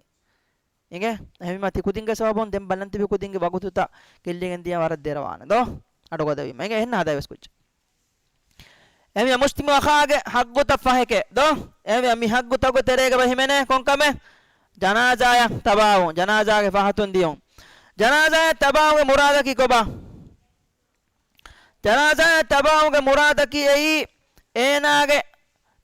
އިނގޭ؟ އެހެންވީމާ ތި ކުދިންގެ ސަބަބުން ދެން ބަލަން ތިބި ކުދިންގެ ވަގުތުތައް ގެއްލިގެން ދިޔަ ވަރަށް ދެރަވާނެ ދޯ؟ އަޑުގަދަވީމަ. އިނގޭ؟ އެހެން ހަދާ ވެސް ކުއްޖެއް. އެހެންވެ މުސްލިމު އަޚާގެ ޙައްޤުތައް ފަހެކޭ ދޯ؟ އެހެންވެ މި ޙައްޤުތަކުގެ ތެރޭގަ ބަ ހިމެނޭ ކޮންކަމެއް؟ ޖަނާޒާޔަށް ތަބާވުން، ޖަނާޒާގެ ފަހަތުން ދިޔުން. ޖަނާޒާޔަށް ތަބާވުގެ މުރާދަކީ ކޮބާ؟ ޖަނާޒާޔަށް ތަބާވުގެ މުރާދަކީ އެއީ، އޭނާގެ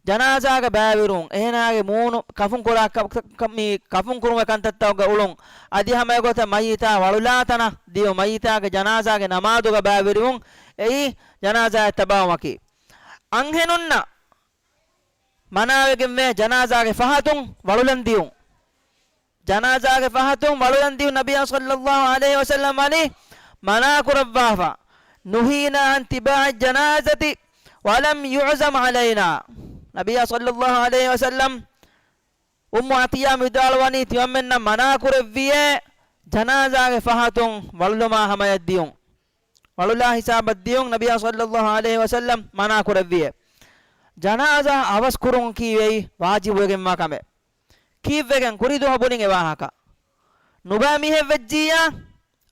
ޖަނާޒާގަ ބައިވެރިވުން، އޭނާގެ މޫނު ކަފުން ކުރާ ކަ-، ކަ-، މި ކަފުން ކުރުމުގެ ކަންތައްތަކުގަ އުޅުން، އަދި ހަމަ އެގޮތަށް މައްޔިތާ ވަޅުލާ ތަނަށް ދިޔުން، މައްޔިތާގެ ޖަނާޒާގެ ނަމާދުގަ ބައިވެރިވުން، އެއީ ޖަނާޒާޔަށް ތަބާވުމަކީ. އަންހެނުންނަށް މަނާވެގެންވޭ ޖަނާޒާގެ ފަހަތުން ވަޅުލަން ދިޔުން. ޖަނާޒާގެ ފަހަތުން ވަޅުލަން ދިޔުން ނަބިއްޔާ ޞައްލައްލާހު ޢަލައިހި ވަސައްލަމް ވަނީ މަނާ ކުރައްވާފަ. نهينا عن اتباع الجنازة ولم يعزم علينا. ނަބިއްޔާ ޞައްލައްލާހު ޢަލައިހި ވަސައްލަމް އުއްމު ޢަޠިއްޔާ ވިދާޅުވަނީ ތިމަންމެންނަށް މަނާ ކުރެއްވިޔޭ ޖަނާޒާގެ ފަހަތުން ވަޅުލުމާ ހަމަޔަށް ދިޔުން. ވަޅުލާ ހިސާބަށް ދިޔުން ނަބިއްޔާ ޞައްލައްލާހު ޢަލައިހި ވަސައްލަމް މަނާ ކުރެއްވިއޭ. ޖަނާޒާ އަވަސް ކުރުން ކީވެއީ ވާޖިބުވެގެންވާ ކަމެއް. ކީއްވެގެން؟ ކުރީ ދުވަހު ބުނިން އެ ވާހަކަ. ނުބައި މީހެއް ވެއްޖިއްޔާ،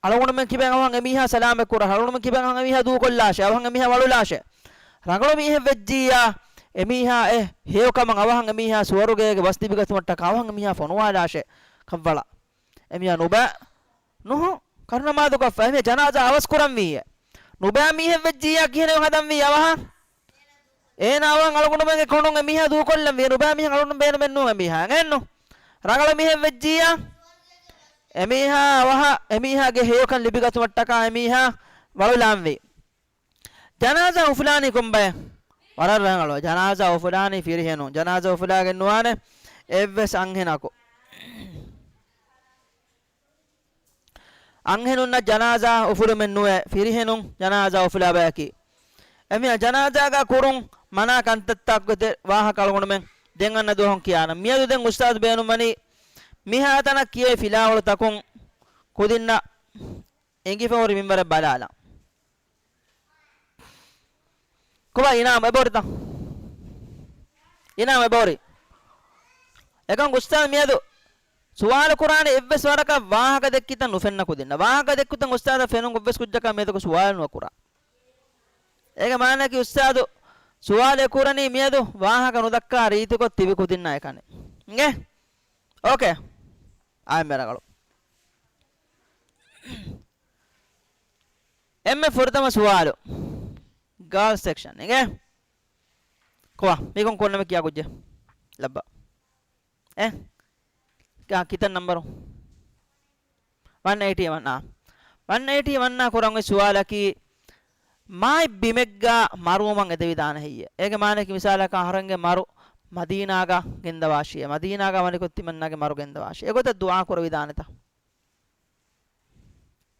އަޅުގަނޑުމެން ކިބައިން އަވަހަށް އެމީހާ ސަލާމަތް ކުރާށޭ، އަޅުގަނޑުމެން ކިބައިން އަވަހަށް އެމީހާ ދޫކޮށްލާށޭ، އަވަހަށް އެމީހާ ވަޅުލާށޭ. ރަނގަޅު މީހެއް ވެއްޖިއްޔާ، އެމީހާ އެ ހެޔޮކަމަށް އަވަހަށް އެމީހާ ސުވަރުގޭގެ ބަސް ލިބިގަތުމަށްޓަކާ އަވަހަށް އެމީހާ ފޮނުވާލާށޭ. ކަށްވަޅަށް. އެމީހާ ނުބައި ނުހު، ކަރުނަމާދުކޮށްފަ އެމީހާ ޖަނާޒާ އަވަސް ކުރަންވީއޭ. ނުބައި މީހެއް ވެއްޖިއްޔާ ކިހިނެއް ހަދަންވީ އަވަހަށް؟ އޭނާ އަވަހަށް އަޅުގަނޑުމެންގެ ކޮނޑުން އެމީހާ ދޫކޮށްލަންވީ. ނުބައި މީހެއް އަޅުގަނޑު ބޭނުމެއް ނޫން އެމީހާ. އެނގޭނު؟ ރަނގަޅު މީހެއް ވެއްޖިއްޔާ، އެމީހާ އަވަހަށް އެމީހާގެ ހެޔޮކަން ލިބިގަތުމަށްޓަކާ އެމީހާ ވަޅުލާންވީ. ޖަނާޒާ އުފުލާނީ ކޮންބައެއް؟ ވަރަށް ރަނގަޅު. ޖަނާޒާ އުފުލާނީ ފިރިހެނުން. ޖަނާޒާ އުފުލާގެން ނުވާނެ އެއްވެސް އަންހެނަކު. އަންހެނުންނަށް ޖަނާޒާ އުފުލުމެއް ނުވޭ، ފިރިހެނުން ޖަނާޒާ އުފުލާ ބަޔަކީ. އެމީހާ ޖަނާޒާގަ ކުރުން މަނާ ކަންތައްތަކުގެ ވާހަކަ އަޅުގަނޑުމެން ދެން އަންނަ ދުވަހުން ކިޔާނަން. މިއަދު ދެން އުސްތާޛު ބޭނުންވަނީ މިހާތަނަށް ކިޔޭ ފިލާވަޅުތަކުން ކުދިންނަށް އެނގިފަހުރި މިންވަރެއް ބަލާލަން. ކޮބާ އިނާމް އެބަހުރިތަ؟ އިނާމް އެބަހުރި. އެކަމް އުސްތާޛު މިއަދު ސުވާލު ކުރާނެ އެއްވެސް ވަރަކަށް ވާހަކަ ދެއްކިތަން ނުފެންނަ ކުދިންނަށް. ވާހަކަ ދެއްކިތަން އުސްތާޛަށް ފެނުން އެއްވެސް ކުއްޖަކާ މިއަދަކު ސުވާލު ނުކުރާ. އޭގެ މާނައަކީ އުސްތާޛު ސުވާލެއް ކުރަނީ މިއަދު ވާހަކަ ނުދައްކާ ރީތިކޮށް ތިބި ކުދިންނާ އެކަނި. އިނގޭ؟ އޯކޭ. އާންމެ ރަނގަޅު. އެންމެ ފުރަތަމަ ސުވާލު. ގާލް ސެކްޝަން އިނގޭ. ކޮބާ؟ މީކޮން ކޮންނަމެ ކިޔާ ކުއްޖެއް؟ ލައްބަ. އެ؟ ކިތައް ނަންބަރު؟ ވަން އެއިޓީ ވަން އާ. ވަން އެއިޓީ ވަން އާ ކުރަން އޮތް ސުވާލަކީ، މާތް ބިމެއްގަ މަރުވުމަށް އެދެވިދާނެ ހެއްޔޭ؟ އޭގެ މާނައަކީ މިސާލަކަށް އަހަރެންގެ މަރު މަދީނާގަ ގެންދަވާށިއޭ. މަދީނާގަ ވަނިކޮށް ތިމަންނާގެ މަރު ގެންދަވާށި. އެގޮތަށް ދުޢާ ކުރެވިދާނެތަ؟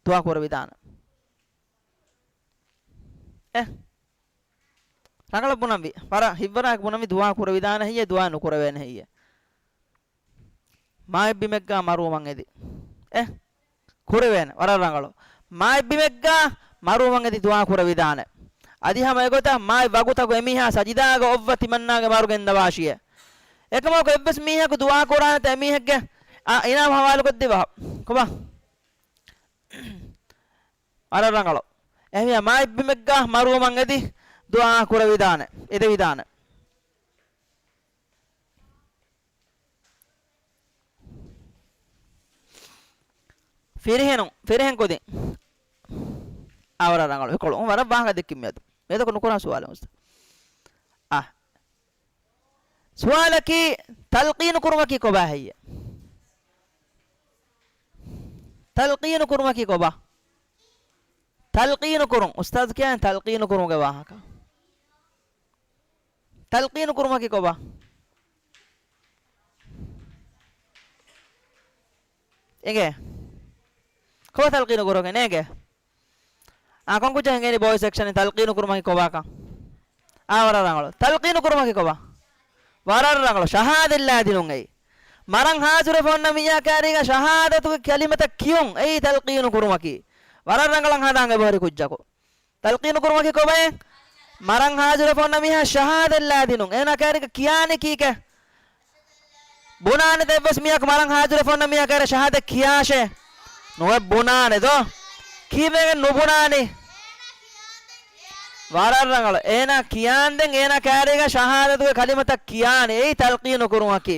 ދުޢާ ކުރެވިދާނެ. އެ؟ ރަނގަޅަށް ބުނަންވީ. ވަރަށް ހިތްވަރާއެކު ބުނަންވީ ދުޢާ ކުރެވިދާނެ ހެއްޔޭ، ދުޢާ ނުކުރެވޭނެ ހެއްޔޭ؟ މާތް ބިމެއްގަ މަރުވުމަށް އެދި. އެ؟ ކުރެވޭނެ. ވަރަށް ރަނގަޅު. މާތް ބިމެއްގަ މަރުވުމަށް އެދި ދުޢާ ކުރެވިދާނެ. އަދި ހަމަ އެގޮތަށް މާތް ވަގުތަކު އެމީހާ ސަޖިދާގަ އޮއްވަ ތިމަންނާގެ މަރު ގެންދަވާށިއޭ. އެކަމަކު އެއްވެސް މީހަކު ދުޢާ ކުރާނެތަ އެމީހެއްގެ އާ، އިނާމް ހަވާލުކޮށްދީފަ. ކޮބާ؟ ވަރަށް ރަނގަޅު. އެހެންވިއްޔާ މާތް ބިމެއްގަ މަރުވުމަށް އެދި ދުޢާ ކުރެވިދާނެ، އެދެވިދާނެ. ފިރިހެނުން، ފިރިހެން ކުދިން. އާ، ވަރަށް ރަނގަޅު. އެކޮޅު ވަރަށް ވާހަކަ ދެއްކި މިއަދު. މިއަދަކު ނުކުރާ ސުވާލެއް އުސްތާ. އާ. ސުވާލަކީ، ތަލްޤީނު ކުރުމަކީ ކޮބާ ހެއްޔޭ؟ ތަލްޤީނު ކުރުމަކީ ކޮބާ؟ ތަލްޤީނު ކުރުން. އުސްތާޛު ކިޔާ ތަލްޤީނު ކުރުމުގެ ވާހަކަ. ތަލްޤީނު ކުރުމަކީ ކޮބާ؟ އެނގޭ؟ ކޮބާ ތަލްޤީނު ކުރުމަކީ ނޭނގޭ؟ އާ، ކޮން ކުއްޖެއް ހިނގޭނީ ބޯއި ސެކްޝަން ތަލްޤީނު ކުރުމަކީ ކޮބާކަން؟ އާ، ވަރަށް ރަނގަޅު. ތަލްޤީނު ކުރުމަކީ ކޮބާ؟ ވަރަށް ރަނގަޅު. ޝަހާދަތް ލާދިނުން އެއީ. މަރަން ހާޒިރުވެފަ އޮންނަ މީހާ ކައިރީގަ ޝަހާދަތުގެ ކަލިމަތައް ކިޔުން އެއީ ތަލްޤީނު ކުރުމަކީ. ވަރަށް ރަނގަޅަށް ހަނދާން އެބަހުރި ކުއްޖަކު. ތަލްޤީނު ކުރުމަކީ ކޮބައެއް؟ މަރަން ހާޒިރުވެފަ އޮންނަ މީހާ ޝަހާދަތް ލާދިނުން. އޭނާ ކައިރީގަ ކިޔާނީ ކީކޭ؟ ބުނާނެ އެއްވެސް މީހަކު މަރަން ހާޒިރުވެފަ އޮންނަ މީހާ ކައިރީ ޝަހާދަތް ކިޔާށޭ؟ ނުވެ ބުނާނެ ދޯ. ކީއްވެގެން ނުބުނާނީ؟ ވަރަށް ރަނގަޅު. އޭނާ ކިޔާންދެން އޭނާ ކައިރީގަ ޝަހާދަތުގެ ކަލިމަތައް ކިޔާނެ. އެއީ ތަލްޤީނު ކުރުމަކީ.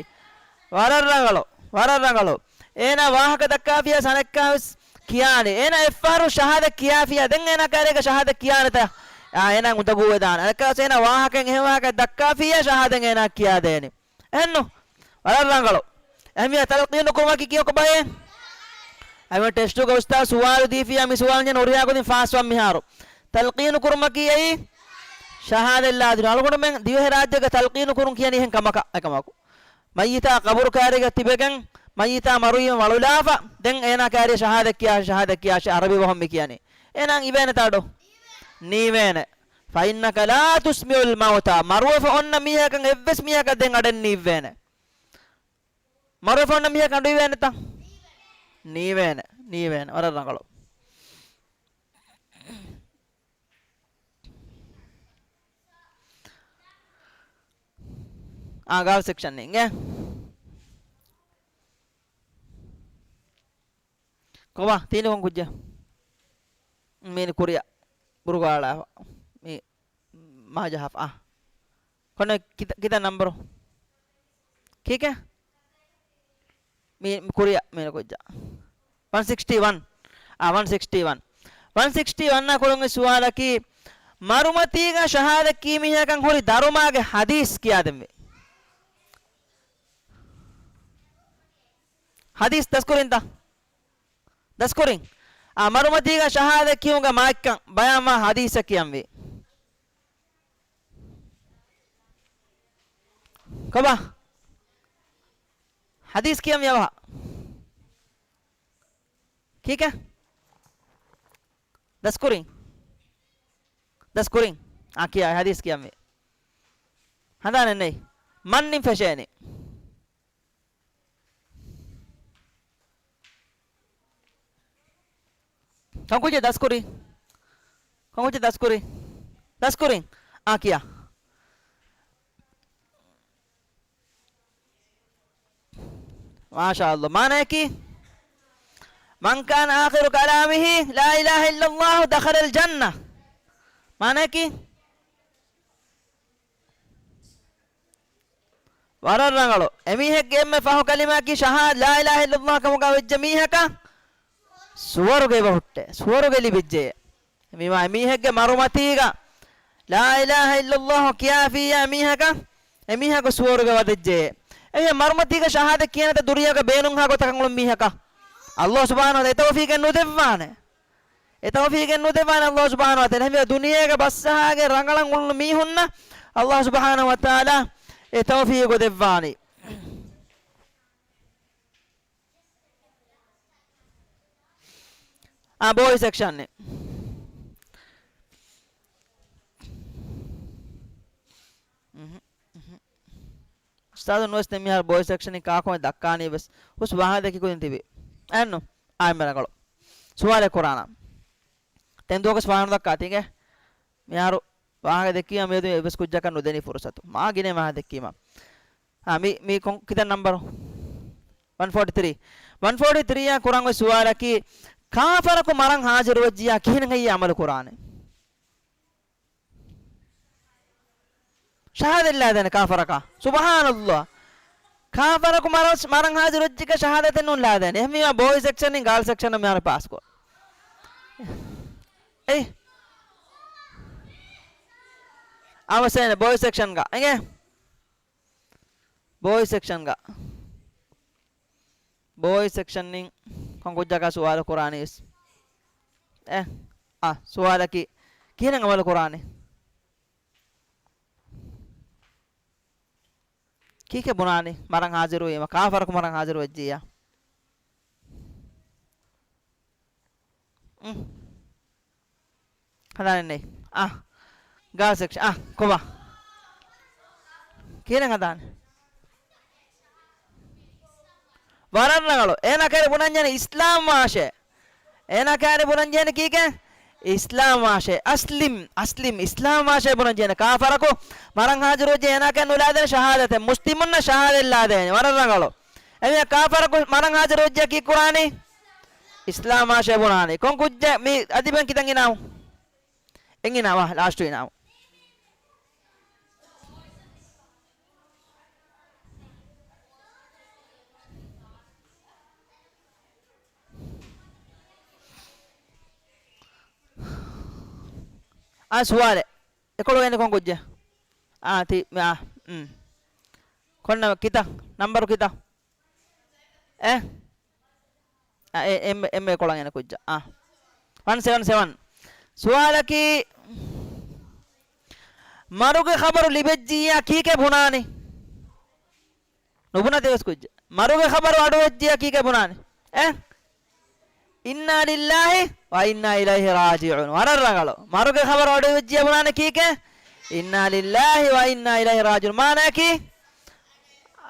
ވަރަށް ރަނގަޅު. ވަރަށް ރަނގަޅު. އޭނާ ވާހަކަ ދައްކާފިޔާ ސަނެއްކާވެސް ކިޔާނެ. އޭނާ އެއްފަހަރު ޝަހާދަތް ކިޔާފިޔާ ދެން އޭނާ ކައިރީގަ ޝަހާދަތް ކިޔާނެތަ؟ އާ، އޭނާ އުނދަގޫވެދާނެ. އަދަކާސް އޭނާ ވާހަކައެއް އެހެން ވާހަކައެއް ދައްކާފިޔާ ޝަހާދަތް އޭނާ ކިޔާދޭނެ. އެހެންނު؟ ވަރަށް ރަނގަޅު. އެހެންވިއްޔާ ތަލްޤީނު ކުރުމަކީ ކިޔަކު ބައެއް؟ އައިމަ ޓެސްޓުގަ އުސްތާޒު ސުވާލު ދީފިޔާ މި ސުވާލު ޖެން ހުރިހާ ގޮތިން ފާސްވަން މިހާރު. ތަލްޤީނު ކުރުމަކީ އެއީ ޝަހާދަތް ލާދިނުން. އަޅުގަނޑުމެން ދިވެހިރާއްޖޭގަ ތަލްޤީނު ކުރުން ކިޔަނީ އެހެން ކަމަކަށް އެކަމަކު. މައްޔިތާ ޤަބުރު ކައިރީގަ ތިބެގެން، މައްޔިތާ މަރުވީމަ ވަޅުލާފަ، ދެން އޭނާ ކައިރީ ޝަހާދަތް ކިޔާށޭ، ޝަހާދަތް ކިޔާށޭ، އަރަބި ބަހުން މި ކިޔަނީ. އޭނާ އިވޭނެތާ އަޑު؟ ނީވޭނެ. فإنك لا تسمع الموتى. މަރުވެފަ އޮންނަ މީހަކަށް އެއްވެސް މީހަކަށް ދެން އަޑެއް ނީއްވޭނެ. މަރުވެފަ އޮންނަ މީހަކަށް އަޑު އިވޭނެތަ؟ ނީވޭނެ. ނީވޭނެ. ވަރަށް ރަނގަޅު. އާ، ގާލް ސެކްޝަން އިނގޭ. ކޮބާ ތީނި ކޮން ކުއްޖެއް؟ މީނި ކުރިއަށް ބުރުގާޅާފަ. މީ މާ ޖަހާފަ. އާ. ކޮން ކިތަ-، ކިތައް ނަންބަރު؟ ކީކޭ؟ މީ، މި ކުރިއަށް މީނި ކުއްޖާ. ވަން ސިކްސްޓީ ވަން. އާ، ވަން ސިކްސްޓީ ވަން. ވަން ސިކްސްޓީ ވަން އާ ކުރުން ސުވާލަކީ، މަރުމަތީގަ ޝަހާދަތް ކީ މީހަކަށް ހުރި ދަރުމާގެ ހަދީސް ކިޔާދެންވީ. ހަދީސް ދަސްކުރިންތަ؟ ދަސްކުރިން. އާ، މަރުމަތީގަ ޝަހާދަތް ކިޔުމުގެ މާތްކަން ބަޔާންވާ ހަދީސްއެއް ކިޔަންވީ. ކޮބާ؟ ހަދީސް ކިޔަންވީ އަވަހަށް. ކީކޭ؟ ދަސްކުރިން. ދަސްކުރިން. އާ، ކިޔާ، ހަދީސް ކިޔަންވީ. ހަނދާނެއް ނެތް. މަންނިން ފެށޭނެ. ކޮން ކުއްޖެއް ދަސްކުރީ؟ ކޮން ކުއްޖެއް ދަސްކުރީ؟ ދަސްކުރިން. އާ، ކިޔާ. މާޝާﷲ. މާނަޔަކީ؟ من كان آخر كلامه لا إله إلا الله دخل الجنة. މާނަޔަކީ؟ ވަރަށް ރަނގަޅު. އެމީހެއްގެ އެންމެ ފަހު ކަލިމާއަކީ ޝަހާދަ، ލާ އިލާހަ އިއްލައްލާހު ކަމުގަ ވެއްޖެ މީހަކަށް ސުވަރުގެ އެބަ ހުއްޓޭ. ސުވަރުގެ ލިބިއްޖެޔޭ. މި-، މީހެއްގެ މަރުމަތީގަ ލާ އިލާހަ އިއްލައްލާހު ކިޔާފިއްޔާ މީހަކަށް، އެމީހަކު ސުވަރުގެ ވަދެއްޖެޔޭ. އެހެން މަރުމަތީގަ ޝަހާދަ ކިޔަންތަ ދުނިޔޭގަ ބޭނުންހާ ގޮތަކަށް އުޅުން މީހަކަށް ﷲ ސުބްޙާނަހޫ ވަތަޢާލާ އެ ތައުފީޤެއް ނުދެއްވާނެ. އެ ތައުފީޤެއް ނުދެއްވާނެ ﷲ ސުބްޙާނަހޫ ވަތަޢާލާ. އެހެންވެ ދުނިޔޭގަ ބަސްއަހާގެން ރަނގަޅަށް އުޅުނު މީހުންނަށް ﷲ ސުބްޙާނަހޫ ވަތަޢާލާ އެ ތައުފީޤު ދެއްވާނީ. އާ، ބޯއި ސެކްޝަން. އުސްތާޛު ނުވެސް ދެން މިހާރު ބޯއި ސެކްޝަނިން ކާކުމެ ދައްކާނީ ވެސް ހުސް ވާހަކަ ދެއްކި ކުދިން ތިބި. އެއްނު؟ އާ، އެންމެ ރަނގަޅު. ސުވާލެއް ކުރާނަ. ތެން ދުވަހަކަސް ވާހަކަ ދައްކާތީގެ. މިހާރު ވާހަކަ ދެއްކީމަ މިއަދު އެއްވެސް ކުއްޖަކަށް ނުދެނީ ފުރުސަތު. މާ ގިނަ ވާހަކަ ދެއްކީމަ. އާ، މި، މި ކޮން ކިތައް ނަންބަރު؟ ވަން ފޯޓީ ތްރީ. ވަން ފޯޓީ ތްރީ އާ ކުރަން އޮތް ސުވާލަކީ، ކާފަރަކު މަރަން ހާޒިރުވެއްޖިޔާ ކިހިނެއް ހެއްޔޭ އަމަލު ކުރާނެ؟ ޝަހާދަތް ލާދޭނެ ކާފަރަކާ. ސުބްޙާނަﷲ. ކާފަރަކު މަރަސް-، މަރަން ހާޒިރުވެއްޖިކަ ޝަހާދަތެއް ނޫން ލާދޭނެ. އެހެންވީމާ ބޯއި ސެކްޝަނިން ގާލް ސެކްޝަނަށް މިހާރު ޕާސްކޮށް. އެއް. އާ، ވަސޭނެ ބޯއި ސެކްޝަންގަ. އެނގޭ؟ ބޯއި ސެކްޝަންގަ. ބޯއި ސެކްޝަންއިން ކޮން ކުއްޖަކާ ސުވާލު ކުރާނީ ވެސް؟ އެ، އާ، ސުވާލަކީ ކިހިނެއް އަމަލު ކުރާނީ؟ ކީކޭ ބުނާނީ؟ މަރަން ހާޒިރުވީމަ، ކާފަރަކު މަރަން ހާޒިރު ވެއްޖިއްޔާ. އުން. ހަދާނެއް ނެތް. އާ. ގާލް ސެކްޝަން. އާ. ކޮބާ؟ ކިހިނެއް ހަދާނެ؟ ވަރަށް ރަނގަޅު. އޭނާ ކައިރި ބުނަންޖެހޭނެ އިސްލާމް ވާށޭ. އޭނާ ކައިރި ބުނަންޖެހޭނެ ކީކޭ؟ އިސްލާމް ވާށޭ. އަސްލިމް، އަސްލިމް، އިސްލާމް ވާށޭ ބުނަންޖެހޭނެ. ކާފަރަކު މަރަން ހާޒިރުވެއްޖެ އޭނާ ކައިރި ނުލާދޭނެ ޝަހާދަތެއް. މުސްލިމުންނަށް ޝަހާދަތް ލާދޭނެ. ވަރަށް ރަނގަޅު. އެމީހާ ކާފަރަކު މަރަން ހާޒިރުވެއްޖެ ކީއް ކުރާނީ؟ އިސްލާމް ވާށޭ ބުނާނީ. ކޮން ކުއްޖެއް މި އަދިބެން ކިތަން އިނާމު؟ އެން އިނާމާ، ލާސްޓު އިނާމު. އާ، ސުވާލެއް. އެކޮޅު ގެންނެ ކޮން ކުއްޖެއް؟ އާ، ތި، އާ، އުން. ކޮން ނަ-، ކިތައް؟ ނަންބަރު ކިތައް؟ އެ؟ އެ، އެ، އެންމެ، އެންމެ ކޮޅަށް އެން ކުއްޖާ. އާ. ވަން ސެވަން ސެވަން. ސުވާލަކީ، މަރުގެ ޚަބަރު ލިބެއްޖިއްޔާ ކީކޭ ބުނާނީ؟ ނުބުނަތި ވެސް ކުއްޖެއް. މަރުގެ ޚަބަރު އަޑުވެއްޖިއްޔާ ކީކޭ ބުނާނީ؟ އެ؟ އިންނާ ލިއްލާހި ވަ އިންނާ އިލައިހި ރާޖިޢޫން. ވަރަށް ރަނގަޅު. މަރުގެ ޚަބަރު އަޑުވެއްޖިއްޔާ ބުނާނެ ކީކޭ؟ އިންނާ ލިއްލާހި ވަ އިންނާ އިލައިހި ރާޖިޢޫން. މާނައަކީ؟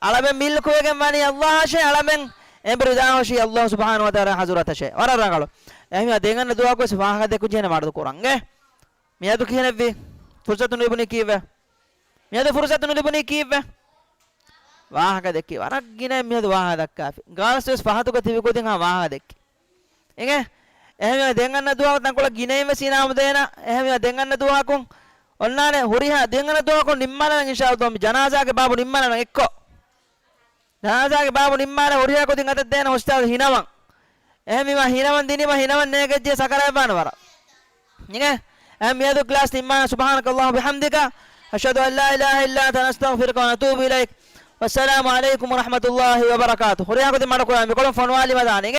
އަޅަމެން މިލްކުވެގެން ވަނީ ﷲ އަށޭ، އަޅަމެން އެނބުރި ދާހުށީ ﷲ ސުބްޙާނަހޫ ވަތަޢާލާ ޙަޟްރަތަށޭ. ވަރަށް ރަނގަޅު. އެހެންވެ ދެން އަންނަ ދުވަހަކުވެސް ވާހަކަ ދެއްކުން ޖެހޭނެ މަރުދު ކުރަން. އެ؟ މިއަދު ކިހިނެއްވީ؟ ފުރުސަތު ނުލިބުނީ ކީއްވެ؟ މިއަދު ފުރުސަތު ނުލިބުނީ ކީއްވެ؟ ވާހަކަ ދެއްކި. ވަރަށް ގިނައިން މިއަދު ވާހަކަ ދައްކާފި. ގާލްސް ވެސް ފަހަތުގަ ތިބި ކުދިން ހަމަ ވާހަކަ ދެއްކި. އިނގޭ؟ އެހެންވީމަ ދެން އަންނަ ދުވަހަކު ތަންކޮޅެއް ގިނައިން ވެސް އިނާމު ދޭނަ. އެހެންވީމަ ދެން އަންނަ ދުވަހަކުން އޮންނާނެ ހުރިހާ ދެން އަންނަ ދުވަހަކުން ނިންމާލަން އިންޝާﷲ މި ޖަނާޒާގެ ބާބު ނިންމާލަން އެއްކޮށް. ޖަނާޒާގެ ބާބު ނިންމާލަ ހުރިހާ ކުދިން އަތަށް ދޭނަ ހޮސްޕިޓާލް ހިނަވަން. އެހެންވީމަ ހިނަވަން ދިނީމަ ހިނަވަން ނޭނގެއްޖެ ސަކަރާތްވާނެ ވަރަށް. އިނގޭ؟ އެހެން މިއަދު ކްލާސް ނިންމާނެ. سبحانك اللهم وبحمدك، أشهد أن لا إله إلا أنت، نستغفرك ونتوب إليك. والسلام عليكم ورحمة الله وبركاته. ހުރިހާ ކުދިން މަޑުކުރާ މިކޮޅުން ފޮނުވާލީމަ ދާނެ.